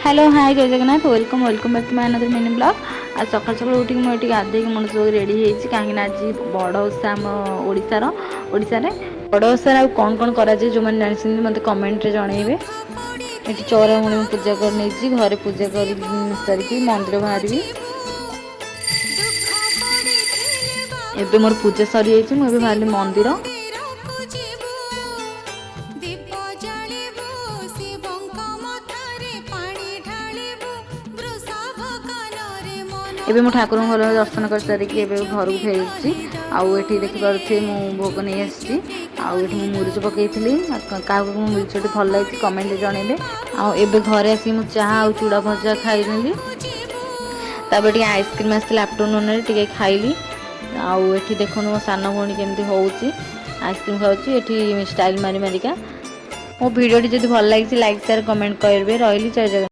Hello, hi, ଜୟ Jagannath. Welcome, welcome back to my another mini vlog. ଆଉ ସକାଳୁ ସକାଳୁ ଉଠିକି ମୁଁ ଏଠି ଗାଧେଇକି ମୁଣ୍ଡ ସବୁ ରେଡ଼ି ହେଇଛି, କାହିଁକିନା ଆଜି ବଡ଼ ଓଷା ଆମ ଓଡ଼ିଶାର। ଓଡ଼ିଶାରେ ବଡ଼ ଓଷାରେ ଆଉ କ'ଣ କ'ଣ କରାଯାଏ, ଯେଉଁମାନେ ଜାଣିଛନ୍ତି ମୋତେ କମେଣ୍ଟରେ ଜଣେଇବେ। ଏଠି ଚଉରାମୂଳି ମୁଁ ପୂଜା କରିନେଇଛି। ଘରେ ପୂଜା କରି ସାରିକି ମନ୍ଦିର ବାହାରିବି। ଏବେ ମୋର ପୂଜା ସରିଯାଇଛି, ମୁଁ ଏବେ ବାହାରିଲି ମନ୍ଦିର। ଦୀପ ଜାଳିବୁ, ଶିବଙ୍କ ମଥାରେ ପାଣି ଢାଳିବୁ, ବୃଷଭ କାନରେ ମନ ଏବେ ମୁଁ ଠାକୁରଙ୍କ ଘର ଦର୍ଶନ କରିସାରିକି ଏବେ ଘରକୁ ଫେରୁଛି। ଆଉ ଏଠି ଦେଖିପାରୁଥିବେ, ମୁଁ ଭୋଗ ନେଇ ଆସିଛି। ଆଉ ଏଠି ମୁଁ ମୁରୁଜ ପକେଇଥିଲି। ଆଉ କାହାକୁ ମୋ ମୁରୁଜଟି ଭଲ ଲାଗିଛି, କମେଣ୍ଟରେ ଜଣେଇବେ। ଆଉ ଏବେ ଘରେ ଆସିକି ମୁଁ ଚାହା ଆଉ ଚୁଡ଼ା ଭଜା ଖାଇନେଲି। ତାପରେ ଟିକେ ଆଇସ୍କ୍ରିମ୍ ଆସିଥିଲା ଆଫ୍ଟରନୁନ୍ରେ, ଟିକେ ଖାଇଲି। ଆଉ ଏଠି ଦେଖନ୍ତୁ, ମୋ ସାନ ଭଉଣୀ କେମିତି ହେଉଛି, ଆଇସ୍କ୍ରିମ୍ ଖାଉଛି ଏଠି ଷ୍ଟାଇଲ୍ ମାରି ମାରିକା। ମୋ ଭିଡ଼ିଓଟି ଯଦି ଭଲ ଲାଗିଛି, ଲାଇକ୍, ସେୟାର, କମେଣ୍ଟ କରିବେ। ରହିଲି, ଜୟ ଜଗନ୍ନାଥ।